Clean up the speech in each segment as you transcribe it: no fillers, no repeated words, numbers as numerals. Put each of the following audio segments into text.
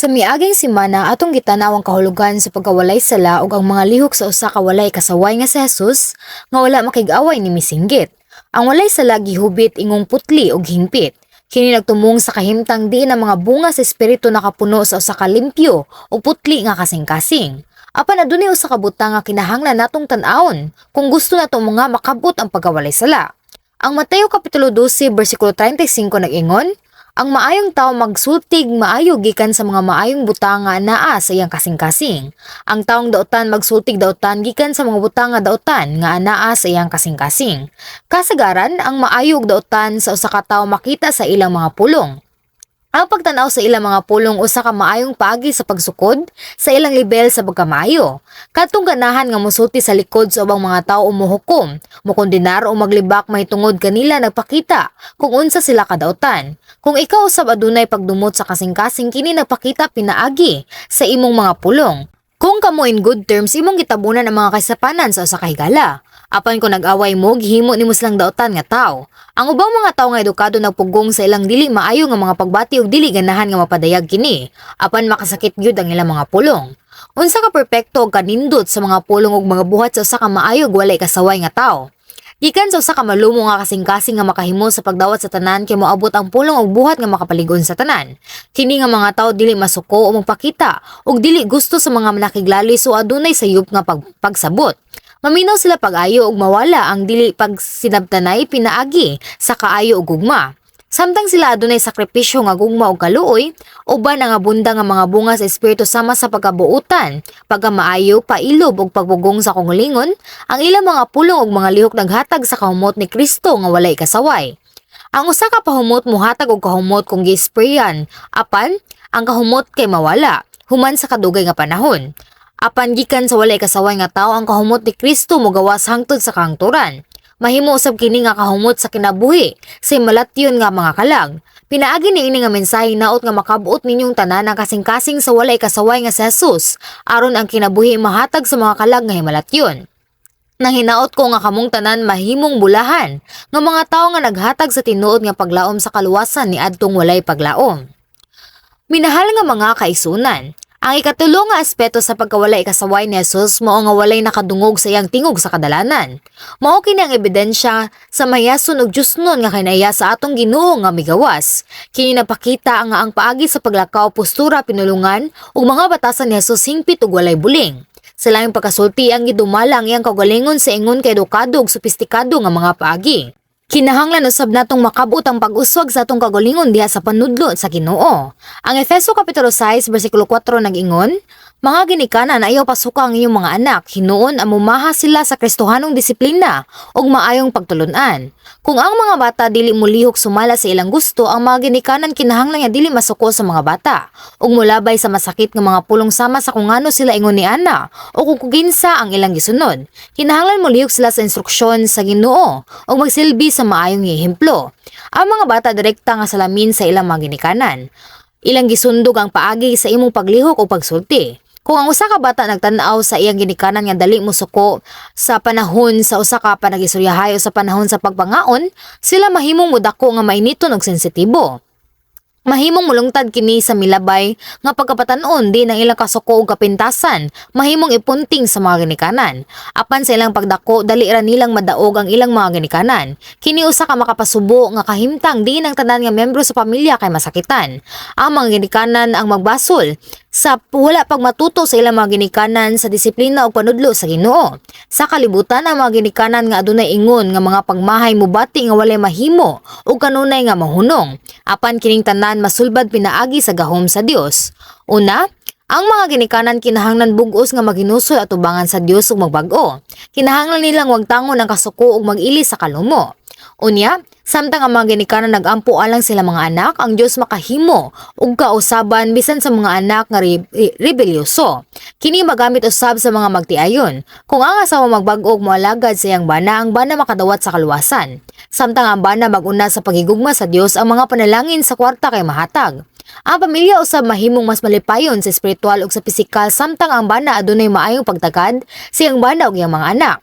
Sa miaging semana, atong gitanaw ang kahulugan sa pagkawalay sala ug ang mga lihok sa usa ka walay kasaway nga si Jesus nga wala makig-away ni misinggit. Ang walay sala gihubit ingong putli ug hingpit. Kini nagtumong sa kahimtang diin ang mga bunga sa espiritu nakapuno sa usa ka limpyo ug putli nga kasing-kasing. Apan adunay usa ka butang nga kinahanglan natong tan-awon kung gusto nato mga makabot ang pagkawalay sala. Ang Mateo Kapitulo 12 bersikulo 35 nag-ingon, "Ang maayong tao magsultig maayo gikan sa mga maayong butang nga naa sa iyang kasing-kasing. Ang taong dautan magsultig dautan gikan sa mga butang nga dautan nga anaa sa iyang kasing-kasing." Kasagaran, ang maayo ug dautan sa usa ka tawo makita sa ilang mga pulong. Ang pagtanaw sa ilang mga pulong usa ka maayong paagi sa pagsukod sa ilang lebel sa pagkamaayo. Kadtong ganahan nga mosulti sa likod sa ubang mga tawo o mohukom, mokondenar o maglibak mahitungod kanila nagpakita kung unsa sila kadautan. Kung ikaw usab adunay pagdumot sa kasing-kasing, kini nagpakita pinaagi sa imong mga pulong. Kung kamo in good terms, imong gitabunan ang mga kasapanan sa usa ka higala. Apan kung nag-away mo, gihimo nimo silang dautan nga tawo. Ang ubang mga tawo nga edukado nagpugong sa ilang dili maayo nga mga pagbati ug dili ganahan nga mapadayag kini. Apan makasakit gyud ang ilang mga pulong. Unsa ka perpekto og kanindot sa mga pulong ug mga buhat sa usa ka maayo ug walay kasaway nga tawo. Gikan sa usa ka malumo nga kasing-kasing nga makahimo sa pagdawat sa tanan kay moabot ang pulong ug buhat nga makapalig-on sa tanan. Kini nga mga tawo dili masuko o magpakita ug dili gusto sa mga nakiglalis o adunay sayop nga pagsabot. Maminaw sila pag-ayo ug mawala ang dili pagsinabtanay pinaagi sa kaayo ug gugma. Samtang sila adunay sakripisyo nga gugma ug kaluoy, uban ang abunda nga mga bunga sa espiritu sama sa pagkabuutan, pagkamaayo, pailob ug pagpugong sa kaugalingon, ang ilang mga pulong ug mga lihok naghatag sa kahumot ni Kristo nga walay kasaway. Ang usa ka pahumot mohatag og kahumot kung gi-sprayan, apan ang kahumot kay mawala human sa kadugay nga panahon. Apan gikan sa walay kasaway nga tawo, ang kahumot ni Kristo mogawas hangtod sa kahangturan. Mahimo usab kini nga kahumot sa kinabuhi sa malatyon nga mga kalag. Pinaagi niini nga mensahe, naot nga makabot ninyong tanan ang kasing-kasing sa walay kasaway nga si Jesus aron ang kinabuhi mahatag sa mga kalag nga himalatyon. Nang hinaot ko nga kamong tanan mahimong bulahan nga mga tawo nga naghatag sa tinuod nga paglaom sa kaluwasan ni adtong walay paglaom. Minahal nga mga kaigsuonan, ang ikatulo nga aspeto sa pagkawalay kasaway ni Jesus mao nga walay nakadungog sa iyang tingog sa kadalanan. Mao kini ang ebidensya sa mahiyason ug Diyosnon nga kinaiya sa atong Ginoo nga migawas. Kini napakita nga ang paagi sa paglakaw, postura, pinulungan ug mga batasan ni Jesus hingpit ug walay buling. Sa laing pagkasulti, ang gidumala ang iyang kaugalingon sa ingon ka edukado ug sopistikado nga mga paagi. Kinahanglan usab natong makabot ang pag-uswag sa atong kaugalingon diha sa panudlo sa Ginoo. Ang Efeso Kapitulo 6 bersikulo 4 nag-ingon, "Mga ginikanan, ayaw pasuka ang inyong mga anak, hinuon amumaha sila sa Kristohanong disiplina ug maayong pagtulun-an." Kung ang mga bata dili molihok sumala sa ilang gusto, ang mga ginikanan kinahanglan nga dili masuko sa mga bata ug molabay sa masakit nga mga pulong sama sa kung ngano sila ingon ni ana o kung kinsa ang ilang gisunod. Kinahanglan molihok sila sa instruksyon sa Ginoo ug magsilbi sa maayong ehemplo. Ang mga bata direkta nga salamin sa ilang mga ginikanan. Ilang gisundog ang paagi sa imong paglihok o pagsulti. Kung ang usa ka bata nagtan-aw sa iyang ginikanan nga dali mosuko sa panahon sa usa ka panagistoryahay o sa panahon sa pagpangaon, sila mahimong modako nga mainiton og sensitibo. Mahimong mulungtad kini sa milabay nga pagkabatan-on din ang ilang kasuko ug kapintasan, mahimong ipunting sa mga ginikanan. Apan sa ilang pagdako, dali ra nilang madaog ang ilang mga ginikanan. Kini usa ka makapasubo nga kahimtang diin ang tanan nga membro sa pamilya kay masakitan. Ang mga ginikanan ang magbasol sa wala pagmatuto sa ilang mga ginikanan sa disiplina ug panudlo sa Ginoo. Sa kalibutan, ang mga ginikanan nga adunay ingon nga mga pagmahay mubati nga walay mahimo ug kanunay nga mahunong. Apan kining tanan masulbad pinaagi sa gahom sa Dios. Una, ang mga ginikanan kinahanglan bug-os nga maghinusol atubangan sa Dios ug magbag-o. Kinahanglan nilang wagtangon ang kasuko ug mag-ili sa kalumo. Unya, samtang ang mga ginikanan nagampo alang sila mga anak, ang Dios makahimo ug kausaban bisan sa mga anak nga rebelyoso. Kini magamit usab sa mga magtiayon. Kung ang asawa magbag-o ug moalagad sa iyang bana, ang bana makadawat sa kaluwasan. Samtang ang bana mag-una sa paghigugma sa Dios, ang mga panalangin sa kwarta kay mahatag. Ang pamilya usab mahimong mas malipayon sa espiritual ug sa pisikal samtang ang bana adunay maayong pagtagad sa iyang bana ug iyang mga anak.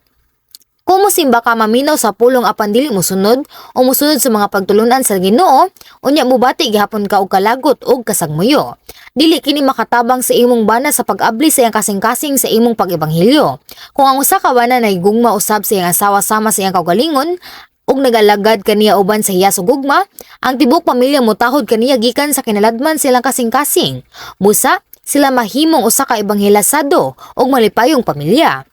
Kung mosimba ka, maminaw sa pulong apan dili mosunod o mosunod sa mga pagtulunan sa Ginoo, unya mobati gihapon ka og kalagot ug kasagmuyo. Dili kini makatabang sa imong bana sa pag-abli sa iyang kasing-kasing sa imong pag-ebanghelyo. Kung ang usa ka bana nahigugma usab sa iyang asawa sama sa iyang kaugalingon, ug nagalagad kaniya uban sa hiyas ug gugma, ang tibuok pamilya motahod kaniya gikan sa kinaladman sa ilang kasing-kasing. Busa, sila mahimong usa ka ebanghelisado ug malipayong pamilya.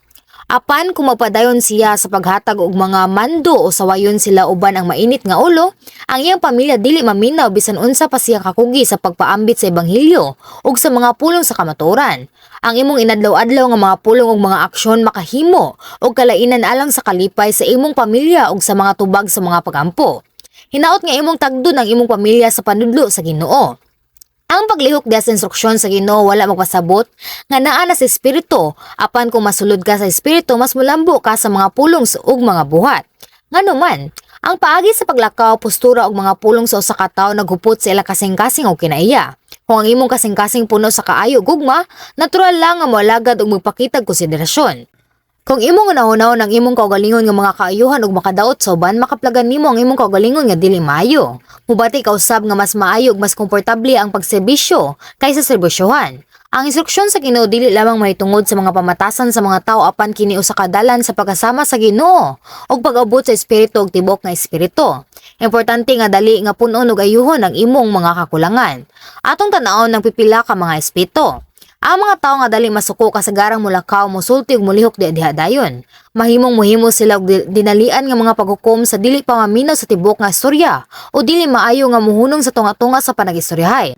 Apan kung magpadayon siya sa paghatag og mga mando o sawayon sila uban ang mainit nga ulo, ang iyang pamilya dili maminaw bisan unsa pa siya kakugi sa pagpaambit sa ebanghelyo ug sa mga pulong sa kamatuoran. Ang imong inadlaw-adlaw nga mga pulong ug mga aksyon makahimo og kalainan alang sa kalipay sa imong pamilya ug sa mga tubag sa mga pagampo. Hinaot nga imong tagdon ang imong pamilya sa panudlo sa Ginoo. Ang paglihok diha sa instruksyon sa Ginoo wala magpasabot nga naa na sa espiritu, apan kung masulod ka sa espiritu, mas mulambo ka sa mga pulong ug mga buhat. Ngano man, ang paagi sa paglakaw, postura ug mga pulong sa usa ka tawo naghupot sa ilang kasing-kasing o kinaiya. Kung ang imong kasing-kasing puno sa kaayo ug gugma, natural lang nga moalagad ug magpakitag konsiderasyon. Kung imong hunahunahon ang imong kaugalingon nga mga kaayuhan ug makadaot sa uban, makaplagan nimo ang imong kaugalingon nga dili maayo. Mubati ka usab nga mas maayo ug mas komportable ang pagserbisyo kaysa serbisyohan. Ang instruksyon sa Ginoo dili lamang mahitungod sa mga pamatasan sa mga tawo, apan kini usa ka dalan sa pagkasama sa Ginoo ug pag-abot sa espiritu ug tibok nga espiritu. Importante nga dali nga punon og ayuhon ang imong mga kakulangan. Atong tan-awon ang pipila ka mga aspeto. Ang mga tawo nga dali masuko kasagarang mulakaw, musulti ug mulihok diha diha dayon. Mahimong mohimo sila og dinalian nga mga paghukom sa dili pa maminaw sa tibuok nga istorya o dili maayo nga muhunong sa tunga-tunga sa panagistoryahay.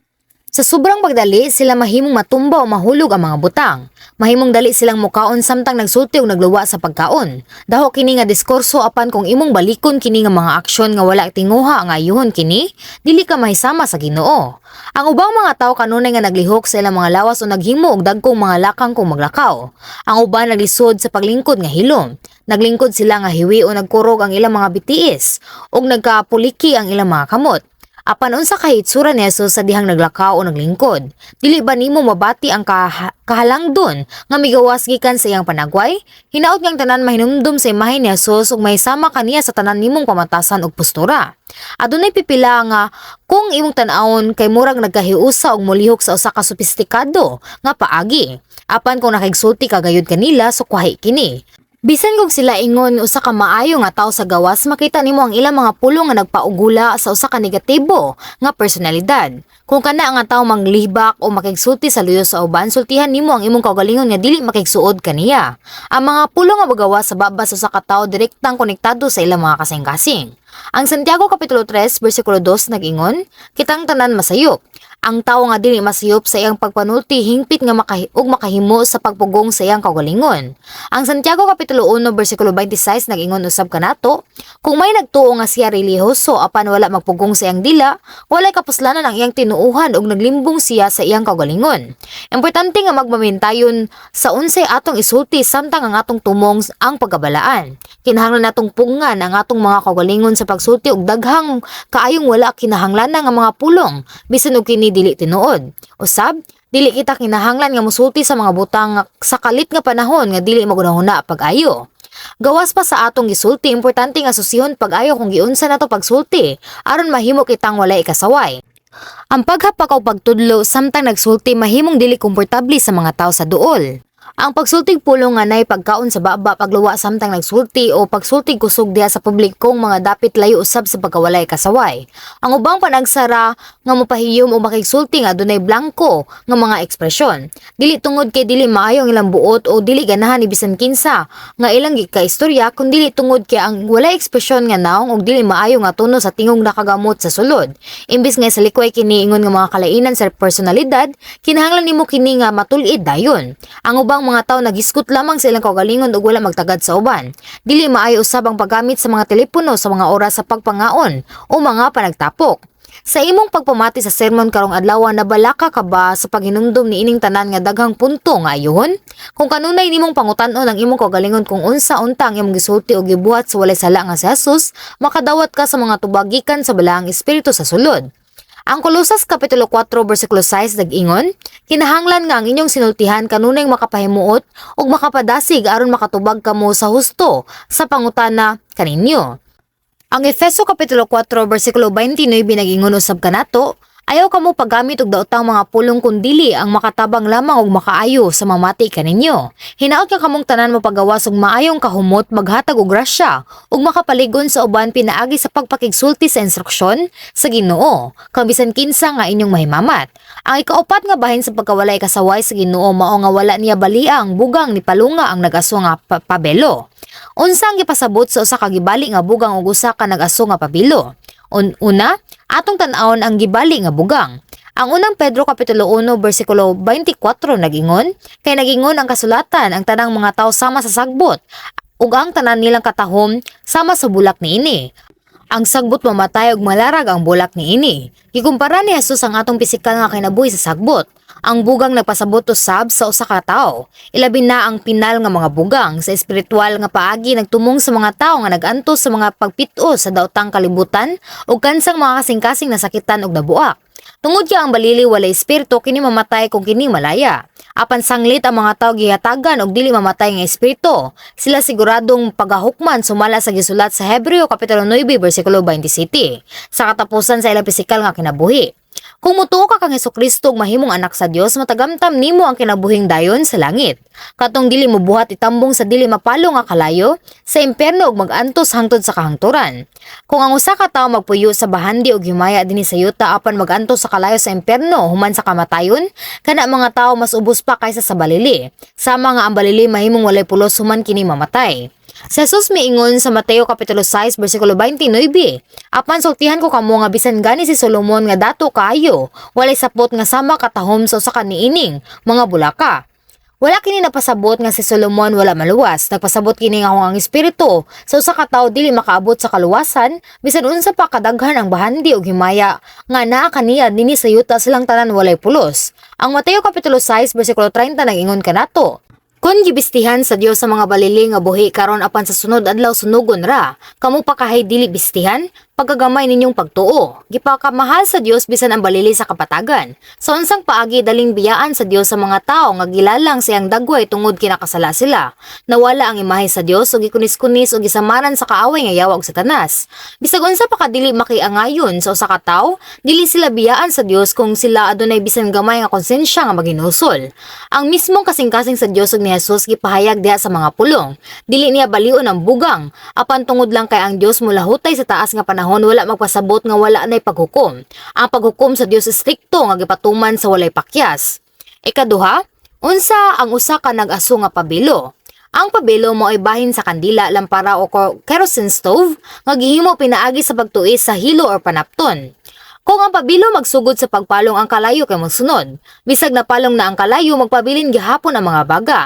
Sa sobrang pagdali, sila mahimong matumba o mahulog ang mga butang. Mahimong dali silang mukaon samtang nagsulti o nagluwa sa pagkaon. Daho kini nga diskurso, apan kung imong balikon kini nga mga aksyon nga wala tinguha nga ayuhon kini, dili ka mahisama sa Ginoo. Ang ubang mga tawo kanunay nga naglihok sa ilang mga lawas o naghimo og dagkong mga lakang kung maglakaw. Ang uban naglisod sa paglingkod nga hilom. Naglingkod sila nga hiwi o nagkurog ang ilang mga bitiis ug nagkapuliki ang ilang mga kamot. Apan unsa kay hitsura ni Jesus sa dihang naglakaw o naglingkod? Dili ba nimo mabati ang kahalangdon nga migawas gikan sa iyang panagway? Hinaot ngang tanan mahinumdum sa imahe ni Jesus ug mahisama kaniya sa tanan nimong pamatasan ug postura. Adunay pipila nga kung imong tan-awon kay murag nagkahiusa og molihok sa usa ka sopistikado nga paagi. Apan kung nakigsulti ka gayud kanila, sukwahi kini. Bisan kung sila ingon usa ka maayo nga tawo sa gawas, makita nimo ang ilang mga pulong nga nagpaugula sa usa ka negatibo nga personalidad. Kung kana nga tawo manglibak o makigsulti sa luyo sa uban, sultihan nimo ang imong kaugalingon nga dili makigsuod kaniya. Ang mga pulong nga magawas sa baba sa usa ka tawo direktang konektado sa ilang mga kasing-kasing. Ang Santiago Kapitulo 3 versikulo 2 nag-ingon, "Kitang tanan masayop. Ang tawo nga dili masayop sa iyang pagpanulti hingpit nga ug makahimo sa pagpugong sa iyang kaugalingon." Ang Santiago Kapitulo 1 versikulo 26 nag-ingon usab kanato, "Kung may nagtuo nga siya relihiyoso apan wala magpugong sa iyang dila, walay kapuslanan ang iyang tinuuhan ug naglimbong siya sa iyang kaugalingon." Importante nga magmamintayon sa unsay atong isulti samtang ang atong tumong ang pagkabalaan. Kinahanglan natong pungan ang atong mga kaugalingon sa pagsulti og daghang kaayong wala kinahanglan nga mga pulong bisan og kini dili tinuod. Usab, dili kita kinahanglan nga mosulti sa mga butang sa kalit nga panahon nga dili magunahuna pag-ayo. Gawas pa sa atong gisulti, importante nga susihon pag-ayo kung giunsa nato pagsulti aron mahimo kitang walay ikasaway. Ang paghapak o pagtudlo samtang nagsulti mahimong dili komportable sa mga tao sa duol. Ang pagsultig pulong nga nay pagkaon sa baba pagluwa samtang nagsulti o pagsultig kusog diha sa publikong mga dapit layo usab sa pagkawalay kasaway. Ang ubang panagsara nga mopahiyom o makigsulti nga adunay blanko nga mga ekspresyon. Dili tungod kay dili maayo ang ilang buot o dili ganahan ni bisan kinsa nga ilang gikaistorya, kun dili tungod kay ang walay ekspresyon nga naong og dili maayo nga tono sa tingog nakagamot sa sulod. Imbis nga isalikway kini ingon nga mga kalainan sa personalidad, kinahanglan nimo kini nga matul-id dayon. Ang ubang mga tawo naghisgot lamang sa ilang kaugalingon ug wala magtagad sa uban. Dili maayo usab ang paggamit sa mga telepono sa mga oras sa pagpangaon o mga panagtapok. Sa imong pagpamati sa sermon karong adlaw, nabalaka ka ba sa paghinumdum niining tanan nga daghang punto nga ayuhon? Kung kanunay nimong pangutan-on ang imong kaugalingon kung unsa unta ang imong gisulti o gibuhat sa walay sala nga si Jesus, makadawat ka sa mga tubag gikan sa Balaang Espiritu sa sulod. Ang Kolosas kapitulo 4 bersikulo 6 nag-ingon, "Kinahanglan nga ang inyong sinultihan kanunay makapahimuot ug makapadasig aron makatubag kamo sa husto sa pangutana kaninyo." Ang Efeso kapitulo 4 bersikulo 29 nag-ingon usab kanato, "Ayaw kamo paggamit og daotang mga pulong kundili ang makatabang lamang og makaayo sa mamati kaninyo. Hinaot nga kamong tanan mopagawas og maayong kahumot, maghatag og grasya ug makapaligon sa uban pinaagi sa pagpakigsulti sa instruksyon sa Ginoo, kang bisan kinsa nga inyong mahimamat." Ang ikaupat nga bahin sa pagkawalay kasaway sa Ginoo mao nga wala niya balia ang bugang ni palunga ang nag-aso nga pabelo. Unsa ang gipasabot sa usa ka gibali nga bugang ug usa ka nag-aso nga pabilo? Una, atong tan-awon ang gibali nga bugang. Ang Unang Pedro kapitulo 1 bersikulo 24 nag-ingon, "Kay nagingon ang kasulatan, ang tanang mga tao sama sa sagbot, ug ang tanan nilang katahom sama sa bulak niini. Ang sagbot mamatay ug malarag ang bulak niini." Gikumpara ni Jesus ang atong pisikal nga kinabuhi sa sagbot. Ang bugang nagpasabot usab sa usa ka tawo. Ilabi na ang pinal nga mga bugang sa espiritual nga paagi nagtumong sa mga tawo nga nag-antos sa mga pagpit-os sa daotang kalibutan ug kansang mga kasing-kasing nasakitan og nabuak. Tungod kay ang balili walay espiritu, kini mamatay kung kini malaya. Apan sanglit ang mga tawo gihatagan og dili mamatay nga espiritu, sila siguradong pagahukman sumala sa gisulat sa Hebreo kapitulo 9 bersikulo 27 sa katapusan sa ilang pisikal nga kinabuhi. Kung mutuo ka kang Hesukristo ug mahimong anak sa Dios, matagamtam nimo ang kinabuhing dayon sa langit. Katong dili mobuhat itambong sa dili mapalo nga kalayo sa impyerno ug mag-antos hangtod sa kahangturan. Kung ang usa ka tawo magpuyo sa bahandi og himaya dinhi sa yuta apan mag-antos sa kalayo sa impyerno human sa kamatayon, kana mga tawo mas ubos pa kaysa sa balili. Sama nga ang balili mahimong walay pulos human kini mamatay. Si Jesus miingon sa Mateo kapitulo 6 bersikulo 29, "Apan sultihan ko kamo nga bisan gani si Solomon nga dato kaayo, walay sapot nga sama katahom sa usa ka niining mga bulaka." Wala kini napasabot nga si Solomon wala maluwas. Nagpasabot kini nga kung ang espiritu sa usa ka tawo dili makaabot sa kaluwasan, bisan unsa pa kadaghan ang bahandi og himaya nga naa kaniya dinhi sa yuta, silang tanan walay pulos. Ang Mateo kapitulo 6 bersikulo 30 nag-ingon kanato, "Kung gibistihan sa Dios sa mga balili nga buhi karon apan sa sunod adlaw sunugon ra, kamo pa kahay dili bistihan? Pagkagamay ninyong pagtuo. Gipakamahal sa Dios bisan ang balili sa kapatagan. Sa unsang paagi daling biyaan sa Dios sa mga tao nga gilalang sa iyang dagway tungod kinakasala sila? Nawala ang imahe sa Dios ug gikunis-kunis ug gisamaran sa kaaway nga yawa ug Satanas. Bisag unsa pa kadili makiangayon sa usa ka tawo, dili sila biyaan sa Dios kung sila adunay bisan gamay nga konsensya nga maginusol. Ang mismong kasing-kasing sa Dios ug ni Jesus gipahayag diha sa mga pulong. Dili niya balion ang bugang, apan tungod lang kay ang Dios molahutay sa taas nga panahon wala magpasabot nga wala nay paghukom. Ang paghukom sa Dios estrikto nga gipatuman sa walay pakyas. Ikaduha, unsa ang usa ka nag-aso nga pabilo? Ang pabilo mao'y bahin sa kandila, lampara o kerosene stove nga gihimo pinaagi sa pagtuis sa hilo or panapton. Kung ang pabilo magsugod sa pagpalong, ang kalayo kay mosunod. Bisag napalong na ang kalayo, magpabilin gihapon ang mga baga.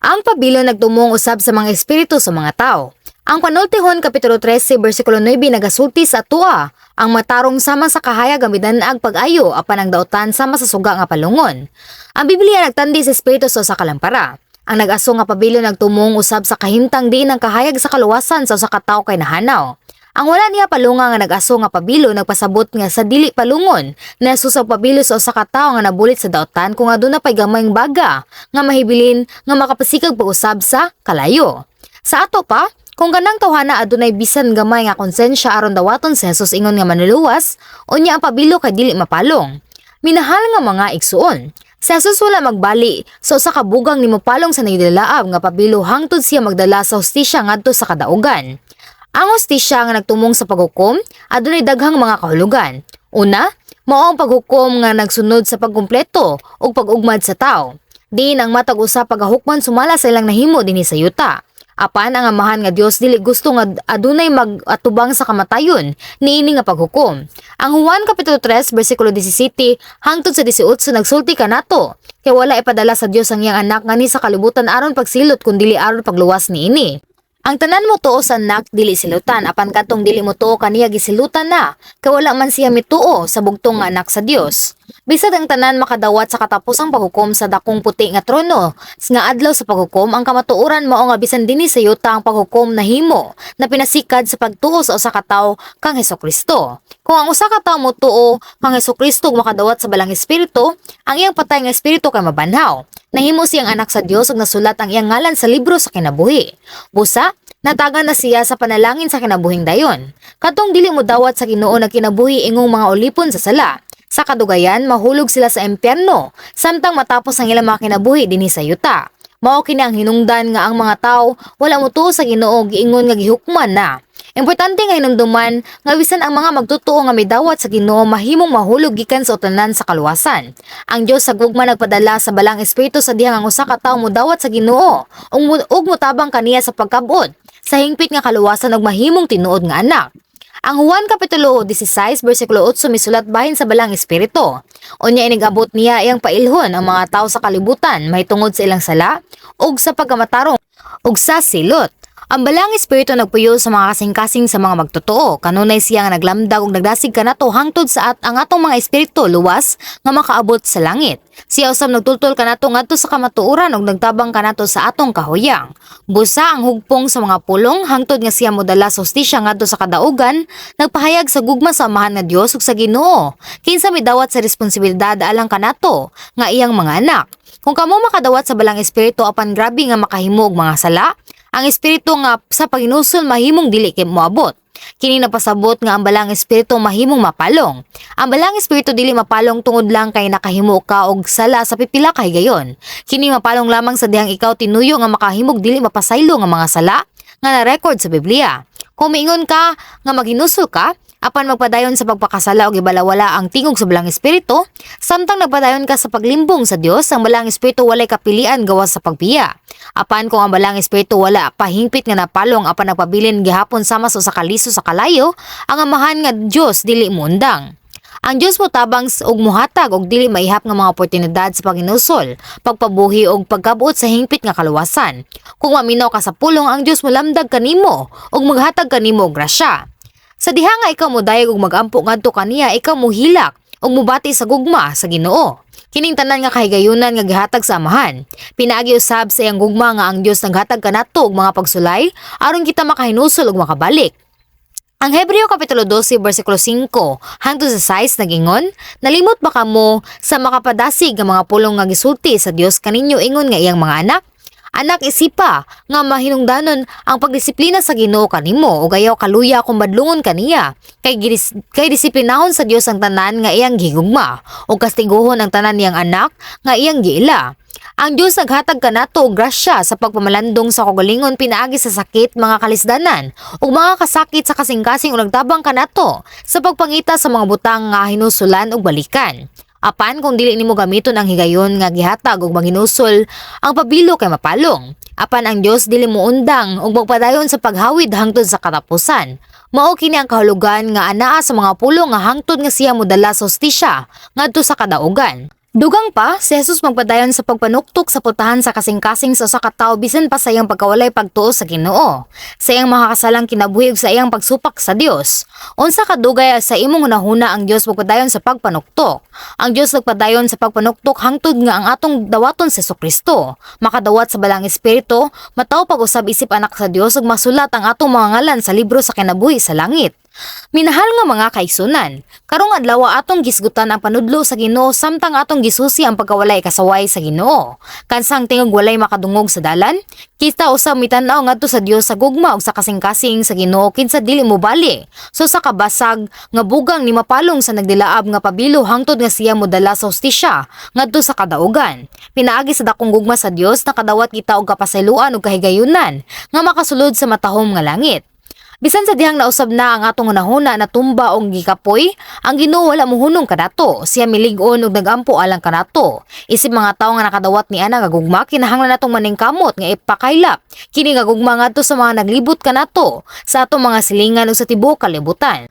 Ang pabilo nagtumong usab sa mga espiritu sa mga tao. Ang Panultihon kapitulo 13 bersikulo 9 nagasulti sa atoa, "Ang matarong sama sa kahayag ang midan-ag pag-ayo, apan ang dautan sama sa suga nga palungon." Ang Biblia nagtandi sa espiritu sa usa ka lampara. Ang nag-aso nga pabilo nagtumong usab sa kahimtang diin ang kahayag sa kaluwasan sa usa ka tawo kay nahanaw. Ang wala niya palunga nga nag-aso nga pabilo nagpasabot nga sa dili palungon na sa pabilo sa usa ka tawo nga nabulit sa dautan kung aduna pay gamayng baga nga mahibilin nga makapasikag pag-usab sa kalayo. Sa ato pa, kung kanang tawhana adunay bisan gamay nga konsensya aron dawaton si Jesus ingon nga Manluluwas, unya ang pabilo kay dili mapalong. Minahal nga mga igsuon, si Jesus wala magbali sa usa ka bugang ni mopalong sa nagdalaab nga pabilo hangtod siya magdala sa hustisya ngadto sa kadaugan. Ang hustisya nga nagtumong sa paghukom adunay daghang mga kahulugan. Una, mao ang paghukom nga nagsunod sa pagkumpleto ug pag-ugmad sa tao. Diin ang matag usa pagahukman sumala sa ilang nahimo dinhi sa yuta. Apan ang Amahan nga Dios dili gusto nga adunay mag-atubang sa kamatayon niini nga paghukom. Ang Juan kapitulo 3 bersikulo 17 hangtod sa 18 nagsulti kanato, "Kay wala ipadala sa Dios ang iyang anak nganhi sa kalibutan aron pagsilot kun dili aron pagluwas niini. Ang tanan motuo sa Anak dili silutan, apan katong dili motuo kaniya gisilutan na, kay wala man siya mituo sa bugtong nga Anak sa Dios." Bisag ang tanan makadawat sa katapusang paghukom sa dakong puti nga trono, nga adlaw sa paghukom, ang kamatuoran mao nga bisan dinhi sa yuta ang paghukom nahimo na pinasikad sa pagtuo sa usa ka tawo kang Hesukristo. Kung ang usa ka tawo motuo kang Hesukristo ug makadawat sa Balang Espiritu, ang iyang patay nga espiritu kay mabanhaw. Nahimo siyang anak sa Dios ug nasulat ang iyang ngalan sa libro sa kinabuhi. Busa, natagan na siya sa panalangin sa kinabuhing dayon. Katong dili mo dawat sa Ginoo nagkinabuhi ingong mga ulipon sa sala. Sa kadugayan, mahulog sila sa impyerno, samtang matapos ang ilang mga kinabuhi dinhi sa yuta. Mao kini ang hinungdan nga ang mga tawo wala motuo sa Ginoo giingon nga gihukman na. Importante nga hinumduman nga bisan ang mga magtotoo nga midawat sa Ginoo mahimong mahulog gikan sa utanan sa kaluwasan. Ang Dios sa gugma nagpadala sa Balang Espiritu sa dihang ang usa ka tawo modawat sa Ginoo ug motabang kaniya sa pagkabot sa hingpit nga kaluwasan ug mahimong tinuod nga anak. Ang Juan Kapitulo 16 bersikulo 8 misulat bahin sa Balang Espiritu. Unya inigabot niya iyang pailhon ang mga tawo sa kalibutan mahitungod sa ilang sala ug sa pagkamatarong ug sa silot. Ang Balang Espiritu nagpuyo sa mga kasing-kasing sa mga magtotoo. Kanunay siya nga naglamdag ug nagdasig kanato hangtod sa at ang atong mga espiritu luwas nga makaabot sa langit. Siya usab nagtultol kanato ngadto sa kamatuoran ug nagtabang kanato sa atong kahuyang. Busa ang hugpong sa mga pulong hangtod nga siya modala sa hustisya ngadto sa kadaugan, nagpahayag sa gugma sa Amahan nga Dios ug sa Ginoo. Kinsa midawat sa responsibilidad alang kanato nga iyang mga anak. Kung kamo makadawat sa Balang Espiritu apan grabe nga makahimo og mga sala, ang espiritu nga sa paghinulsol mahimong dili kay moabot. Kini napasabot nga ang Balang Espiritu mahimong mapalong. Ang Balang Espiritu dili mapalong tungod lang kay nakahimo ka og sala sa pipila ka higayon. Kini mapalong lamang sa dihang ikaw tinuyo nga makahimog dili mapasaylo nga mga sala nga na-record sa Biblia. Kung miingon ka nga maghinulsol ka, apan magpadayon sa pagpakasala og ibalawala ang tingog sa Balang Espiritu, samtang nagpadayon ka sa paglimbong sa Dios, ang Balang Espiritu walay kapilian gawas sa pagbiya. Apan kung ang Balang Espiritu wala pahingpit nga napalong apan nagpabilin gihapon sama sa usa ka liso sa kalayo, ang Amahan nga Dios dili moundang. Ang Dios motabang ug mohatag og dili maihap nga mga oportunidad sa paghinulsol, pagpabuhi og pagkabuot sa hingpit nga kaluwasan. Kung maminaw ka sa pulong, ang Dios molamdag kanimo ug maghatag kanimo og grasya. Sa diha nga ikaw modayag ug magampo ngadto kaniya, ikaw mohilak ug mobati sa gugma sa Ginoo. Kining tanan nga kahigayunan nga gihatag sa Amahan. Pinaagi usab sa iyang gugma nga ang Dios naghatag kanato og mga pagsulay aron kita makahinulsol ug makabalik. Ang Hebreo Kapitulo 12 bersikulo 5 hangtod sa 6 nagingon, "Nalimot ba kamo sa makapadasig nga mga pulong nga gisulti sa Dios kaninyo ingon nga iyang mga anak? Anak, isipa nga mahinungdanon ang pagdisiplina sa Ginoo kanimo ug ayaw kaluya kung badlungon kaniya. Kay disiplinahon sa Dios ang tanan nga iyang gihigugma ug kastiguhon ang tanan niyang anak nga iyang giila." Ang Dios naghatag kanato og grasya sa pagpamalandong sa kaugalingon pinaagi sa sakit, mga kalisdanan ug mga kasakit sa kasing-kasing ug nagtabang kanato sa pagpangita sa mga butang nga hinulsulan ug balikan. Apan kung dili nimo gamiton ang higayon nga gihatag ug maghinulsol, ang pabilo kay mapalong. Apan ang Dios dili moundang ug magpadayon sa paghawid hangtod sa katapusan. Mao kini ang kahulugan nga anaa sa mga pulong nga hangtod nga siya modala sa hustisya ngadto sa kadaugan. Dugang pa, si Jesus magpadayon sa pagpanuktok sa pultahan sa kasing-kasing sa usa ka tawo bisan pa sa iyang pagkawalay pagtuo sa Ginoo, sa iyang makakasalang kinabuhi ug sa iyang pagsupak sa Dios. Unsa kadugay sa imong hunahuna ang Dios magpadayon sa pagpanuktok? Ang Dios nagpadayon sa pagpanuktok hangtod nga ang atong dawaton sa Kristo, makadawat sa Balang Espiritu, matawo pag-usab isip anak sa Dios ug masulat ang atong mga ngalan sa libro sa kinabuhi sa langit. Minahal nga mga kaigsunan, karong adlaw atong gisgutan ang panudlo sa Ginoo samtang atong gisusi ang pagkawalay kasaway sa Ginoo. Kansang tingog walay makadungog sa dalan, kita usab mitan-aw ngadto sa Dios sa gugma ug sa kasing-kasing sa Ginoo kinsa dili mobali. So sa kabasag nga bugang ni mapalong sa nagdilaab nga pabilo hangtod nga siya modala sa hustisya ngadto sa kadaugan. Pinaagi sa dakong gugma sa Dios, nakadawat kita og kapasayloan ug kahigayunan nga makasulod sa matahom nga langit. Bisan sa dihang nausab na ang atong hunahuna natumba og gikapoy, ang Ginoo wala mohunong kanato. Siya milig-on ug nagampo alang kanato. Isip mga tawo nga nakadawat ni ana nga gugma, kinahanglan natong maningkamot nga ipakaylap kini nga gugma ngadto sa mga naglibot kanato, sa atong mga silingan ug sa tibuok kalibutan.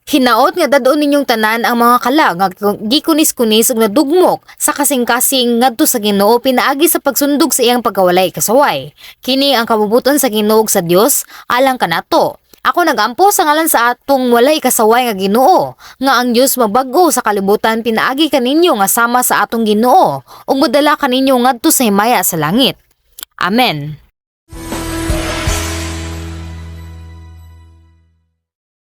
Hinaot nga dad-on ninyong tanan ang mga kalag nga gikunis-kunis ug nadugmok sa kasing-kasing ngadto sa Ginoo pinaagi sa pagsundog sa iyang pagkawalay kasaway. Kini ang kabubuton sa Ginoo ug sa Dios alang kanato. Ako nagampo sa ngalan sa atong walay kasaway nga Ginoo, nga ang Dios magbag-o sa kalibutan pinaagi kaninyo nga sama sa atong Ginoo, ug modala kaninyo ngadto sa himaya sa langit. Amen.